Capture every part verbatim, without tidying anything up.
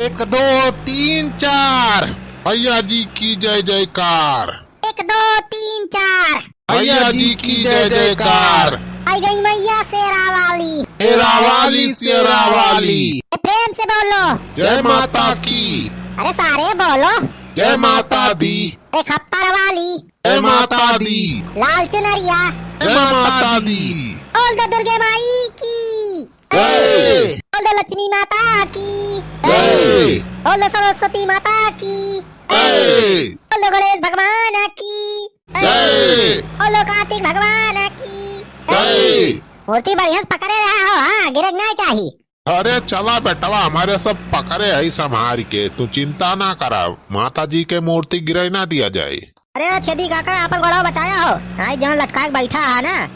एक, दो, तीन, चार। मैया जी की जय जयकार। एक, दो, तीन, चार। मैया जी की जय जयकार। आई गई मैया शेरा वाली। शेरा वाली, शेरा वाली। ए, प्रेम से बोलो। जय माता की। अरे सारे बोलो। जय माता दी। अरे खप्पर वाली। जय माता दी। लाल चुनरिया। जय माता दी। बोल दो दुर्गे माई की। जय। बोल दो लक्ष्मी माता की। जय। बोल दो सरस्वती माता की। जय। बोल दो गणेश भगवान की। जय। बोल दो कार्तिक भगवान की। जय। मूर्ति बढ़िया से पकड़े रहा हो, हाँ, गिरक ना चाही। अरे चला बेटवा, हमरे सब पकड़े है संभार के, तू चिंता ना करा, माता जी के मूर्ति गिरे ना दिया जाए। अरे छेदी काका, आपन गोड़वा बचाया हो, आई जहाँ लटका के बैठा है ना,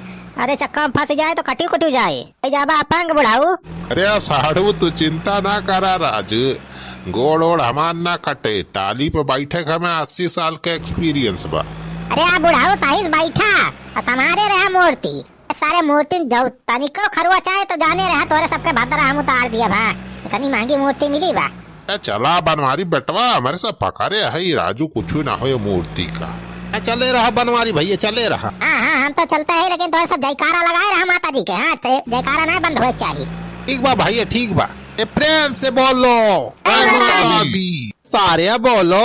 अरे चक्का में फंस जाए तो कटी कुटी जाए, आई जाबा अपंग बुढ़ाऊ। अरे साढ़ू, तू चिंता ना करा राजू, गोड़ ओड़ हमार ना कटे, टाली पे बैठे के हमें अस्सी साल के experience बा। अरे आ बुढ़ाऊ सही से बैठा, आ संभारे रहा मूर्ति। सारे मूर्तिन जौ तनिको खरुआ चाहे तो जाने रहा, तोरे सबके भद्रा हम उतार दिया भा। इतनी महंगी मूर्ति मिली बा। ए, चला बनवारी बेटवा, हमरे सब पकड़े है, राजू कुछ ना होए मूर्ति का। ए, चले रहा बनवारी भैया, चले रहा। हाँ, हाँ, हम तो चलते हैं, लेकिन तोरे सब जयकारा लगाए रहा माता जी के। हाँ, जय-, जयकारा ना बंद होए चाहिए। ठीक बा भैया, ठीक बा। ए, प्रेम से बोलो। ए, माता दी। सारे बोलो।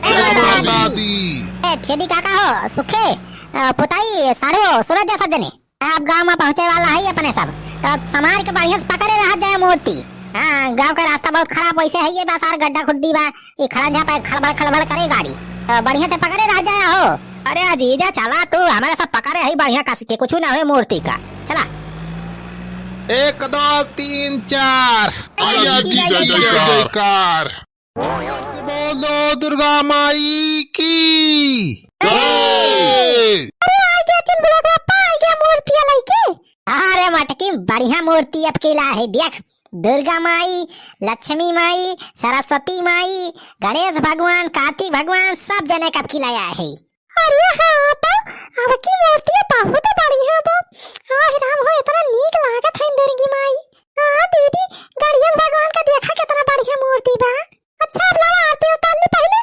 ए, माता दी। ए, छेदी काका हो, सुखे, अ, पुताई, साढ़ू, सुनत जा सब जने। अब गाँव में पहुँचे वाला है अपने सब, तो संभार के बढ़िया से पकड़े रह जाए मूर्ति। हाँ, गाँव का रास्ता बहुत खराब वैसे है, ये बा सार गड्ढा खुड्डी बा, ये खड़ंजा पे खड़बड़ खड़बड़ करे गाड़ी, तो बढ़िया से पकड़े रह जाए हो। अरे अजीजा चला तू, हमरे सब पकड़े है बढ़िया कस के, कुछ ना होए मूर्ति का। चला। एक, दो, तीन, चार। मैया जी की जय जय जयकार। जयकार। से बोल दो दुर्गा माई की जय। अरे आ गया चुलबुला बापा, आ गया मूर्तिया लइके। अरे मटकी बढ़िया मूर्ति अब की ला है, देख दुर्गा माई, लक्ष्मी माई, सरस्वती माई, गणेश भगवान, कार्तिक भगवान सब जने कब की लाया है। अरे हाँ तो अब की मूर्ति बहुत बढ़िया बा। आह राम हो, इतना नीक लागत है दुर्गी माई। हाँ दीदी, गणेश भगवान का देखा कितना बढ़िया मूर्ति बा। अच्छा, अब लावा आरती उतार ली पहिले।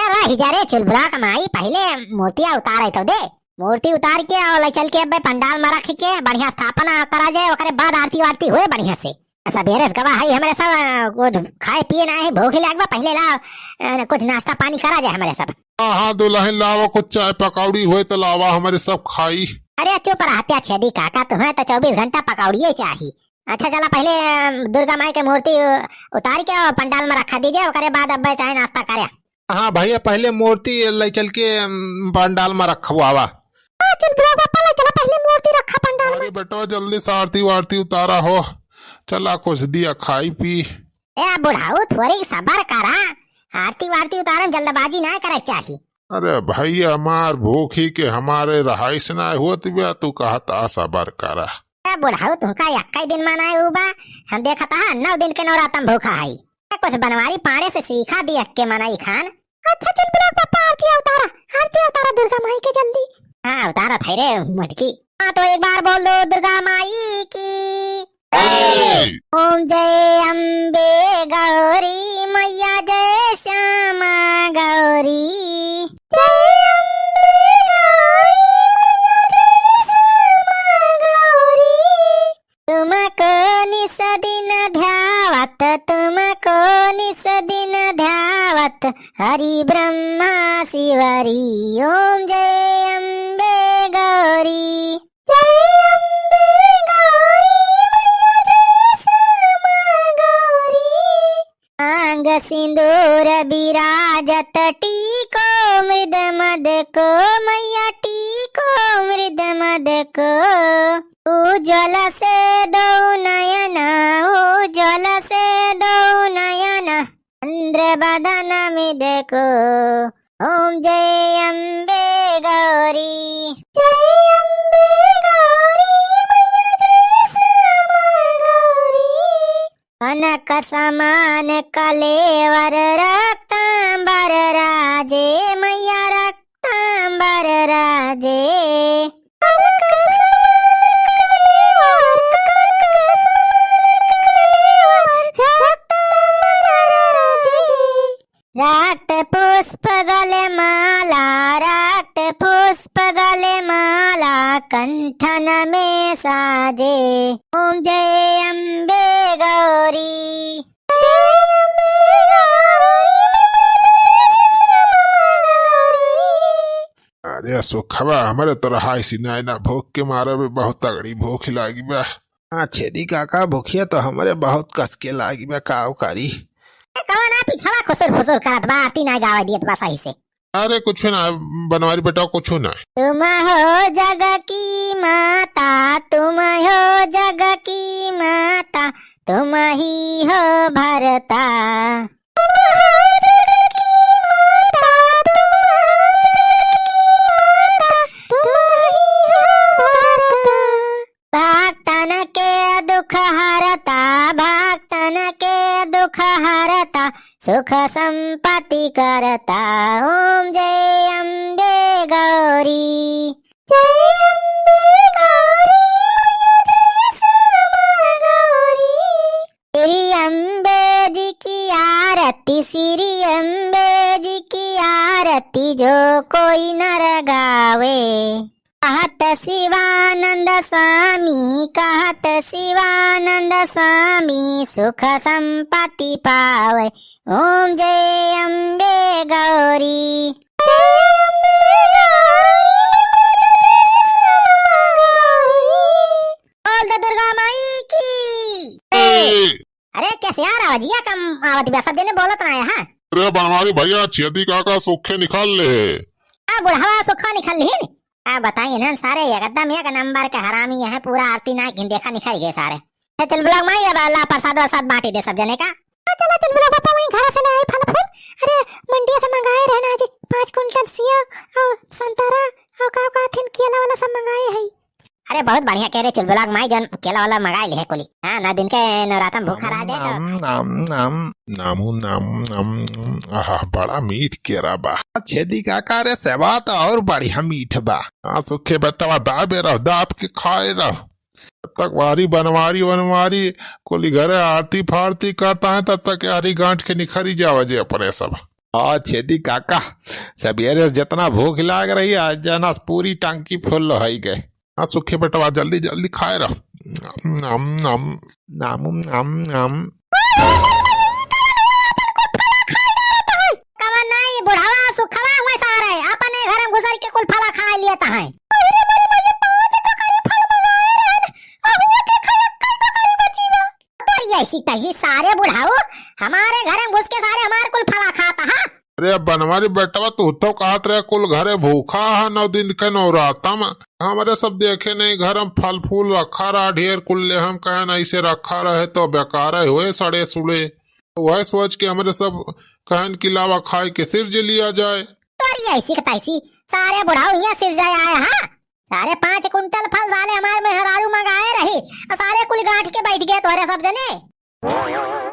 ए, रही जा रे चुलबुला क माई, पहिले मूर्तिया उतारे तो दे। मूर्ति उतार के और ले चल के अबे पंडाल में रख के बढ़िया स्थापना करा जाए, ओकरे बाद आरती वारती होए बढ़िया से। सबेरे से गवा है हमरे सब, अ, कुछ खाए पिए ना है, भूख लाग बा, पहिले ला, अ, कुछ नाश्ता पानी करा जाए हमरे सब। हाँ, हाँ, दुल्हन लावा कुछ चाय पकौड़ी होए तो लावा, हमरे सब खाई। अरे चुप रहत्या छेदी काका, तुम्हें तो चउबीस घंटा पकौड़िए चाही। अच्छा चला पहिले, अम, दुर्गा माई के मूर्ति उ-, उतार के और पंडाल में रखा दीजिए, ओकरे बाद अब चाहे नाश्ता करे। हाँ भैया, पहिले मूर्ति ले चल के, अम, पंडाल में रखवावा। हाँ, चल बुढ़ा बापा ले चला, पहिले मूर्ति रखा पंडाल में। अरे बेटवा जल्दी से आरती वारती उतारा हो, चला कुछ दिया खाई पी। ए बुढ़ाऊ थोड़ी सबर करा, आरती वारती उतारे में जल्दबाजी ना करे चाही। अरे भैया हमार भूखी के हमारे रहाइश ना होत बा, तू कहता सबर करा। ए बुढ़ऊ, तुमका एक्कै दिन मनाए उ बा, हम देखत हा नौ दिन के नवरातम भूखा हई। ए, कुछ बनवारी पाड़े से सीखा दी एक्के मनई खान। अच्छा चुलबुला बापा, आरती उतारा, आरती उतारा दुर्गा माई के जल्दी। हाँ, उतारा था रे मटकी। हाँ, तो एक बार बोल दो दुर्गा माई की। जय। ओम जय अम्बे गौरी मैया, जय श्यामा गौरी। जय अम्बे गौरी मैया, जय श्यामा गौरी। तुमको निस दिन ध्यावत, तुमको निस दिन ध्यावत, हरि ब्रह्मा शिव हरि। ओम जय अम्बे गौरी। जय अम्बे गौरी मैया, जय श्यामा गौरी। मांग सिंदूर विराजत, टीको मृद मद को, मैया टीको मृद मद को। उज्ज्वल से दो नयन, उज्ज्वल से दो नयन, चंद्र बदन मृद को। ओम जय अम्बे गौरी। जय अम्बे गौरी मैया, जय श्यामा गौरी। कनक समान कलेवर रक्तांबर राजे मैया, रक्तांबर राजे। कनक समान कलेवर, कनक समान कलेवर रक्तांबर राजे। रक्त पुष्प गले माला, रक्त पुष्प गले माला, कंठन में साजे। ओम जय अम्बे गौरी। अरे सुखवा, हमरे तो रहाइसी नाय ना, भूख के मारे भी बहुत तगड़ी भूख लागी बा। हाँ छेदी काका, भूखिया तो हमरे बहुत कस के लागी बा, काव करी। ए, कवन है पिछवा खुसुर फुसुर करत बा, आरती ना गावे दियत बा सही से। अरे कुछ ना बनवारी बेटा, कुछ ना। तुम हो जग की माता, तुम हो जग की माता, तुम ही हो भरता। भक्तन के दुख हरता, भक्तन के दुख हरता, सुख संपत्ति करता। ओम जय अम्बे गौरी, जय अम्बे गौरी, मैया जय श्यामा गौरी। श्री अम्बे जी की आरती, श्री अम्बे जी की आरती, जो कोई नर गावे। कहत शिवानंद स्वामी, कहत शिवानंद स्वामी, सुख संपत्ति पावे। ओम जय अम्बे गौरी। जय अम्बे गौरी, जय श्यामा गौरी। बोल दे दुर्गा माई की। ए। अरे कैसे यार, आवाजिया कम आवत बा, सब जने बोलत ना है, हाँ? अरे बनवारी भैया, छेदी काका सुखे निकाल ले। आ बुढ़ावा सुखा निकाल लिहिन। का बताई इन्हन सारे एकदम एक नंबर के हरामी है, पूरा आरती ना गिन देखा निकल गए सारे। ए चुलबुला माई, अब अल्लाह प्रसाद वरसाद बांटी दे सब जने का। आ चला चुलबुला पापा, वहीं घर से ले आई फल फूल। अरे मंडिया से मंगाए रहे ना आज पाँच कुंटल सेव और संतरा और का का थिन केला वाला सब मंगाए है। अरे बहुत बढ़िया कहे रे चुलबुला माई, जौन केला वाला मंगाए लिहे कुली। हाँ, नौ दिन के नवरातन भूखा रहा जाए तो। नाम, नाम, नाम, नामू, नाम, नाम, नाम। आहा, बड़ा मीठ केरा बा। छेदी काका रे, सेवा तो और बढ़िया मीठ बा। हाँ, सुखे बेटवा दाबे रहो, दाब के खाए रहो। जब तक वारी बनवारी वनवारी कुली घरे आरती फारती करता है, तब तक यारी गांठ के निखरी जावे जे अपने सब। हाँ छेदी काका, सबेरे से जितना भूख लाग रही, आज जाना पूरी टंकी फुल होई गए। हाँ सुखे बेटवा, जल्दी जल्दी खाए रह। नम, नम। नामुम, नम, नम। कवन नाई बुढ़ावा सुखवा हुए सारे, अपने घर में घुसर के कुल फला खा लिया ता है। अरे बड़ी बड़ी पाँच टोकरी फल मंगाए रहे, अहुआ देखा एक टोकरी बची बा। तो ऐसी तही सारे बुढ़ाऊ हमारे घर में घुस के सारे हमार कुल फला खाता है। अरे बनवारी बेटवा, तू तो कहत रहे कुल घरे भूखा है नौ दिन के नवराता में। हमरे सब देखे नहीं, घर में फल फूल रखा रहा ढेर कुल, ले हम कहे नहीं से रखा रहे तो बेकार हुए सड़े सुड़े। वह सोच के हमरे सब कहन कि लावा खाए के सिर जे लिया जाए। तोरी ऐसी के तैसी, सारे बुढ़ाऊ हियां सिर जाए आए हा। सारे पाँच कुंटल फल साले हमार मेहरारू मंगाए रही, और सारे कुल गांठ के बैठ गए तोहरे सब जने।